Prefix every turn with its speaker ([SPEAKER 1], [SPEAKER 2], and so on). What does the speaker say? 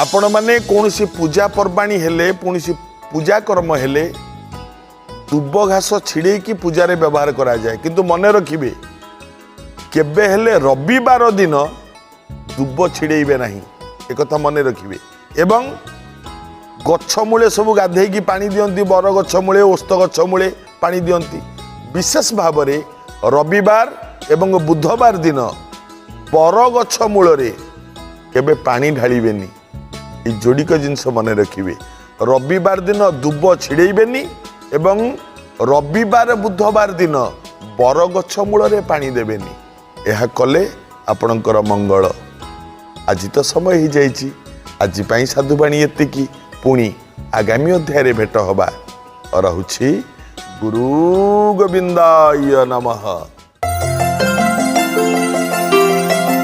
[SPEAKER 1] ଆପଣମାନେ କୌଣସି ପୂଜା ପର୍ବାଣୀ ହେଲେ, କୌଣସି ପୂଜା କର୍ମ ହେଲେ ଦୁବ ଘାସ ଛିଡ଼େଇକି ପୂଜାରେ ବ୍ୟବହାର କରାଯାଏ। କିନ୍ତୁ ମନେ ରଖିବେ, କେବେ ହେଲେ ରବିବାର ଦିନ ଦୁବ ଛିଡ଼େଇବେ ନାହିଁ, ଏକଥା ମନେ ରଖିବେ। ଏବଂ ଗଛ ମୂଳେ ସବୁ ଗାଧେଇକି ପାଣି ଦିଅନ୍ତି, ବର ଗଛ ମୂଳେ, ଓସ୍ତ ଗଛ ମୂଳେ ପାଣି ଦିଅନ୍ତି। ବିଶେଷ ଭାବରେ ରବିବାର ଏବଂ ବୁଧବାର ଦିନ ବରଗଛ ମୂଳରେ କେବେ ପାଣି ଢାଳିବେନି। ଏଇ ଯୋଡ଼ିକ ଜିନିଷ ମନେ ରଖିବେ। ରବିବାର ଦିନ ଦୁବ ଛିଡ଼େଇବେନି ଏବଂ ରବିବାର ବୁଧବାର ଦିନ ବରଗଛ ମୂଳରେ ପାଣି ଦେବେନି। ଏହା କଲେ ଆପଣଙ୍କର ମଙ୍ଗଳ। ଆଜି ତ ସମୟ ହେଇଯାଇଛି। ଆଜି ପାଇଁ ସାଧୁବାଣୀ ଏତିକି। ପୁଣି ଆଗାମୀ ଅଧ୍ୟାୟରେ ଭେଟ ହବା। ରହୁଛି। ଗୁରୁ ଗୋବିନ୍ଦାୟ ନମଃ।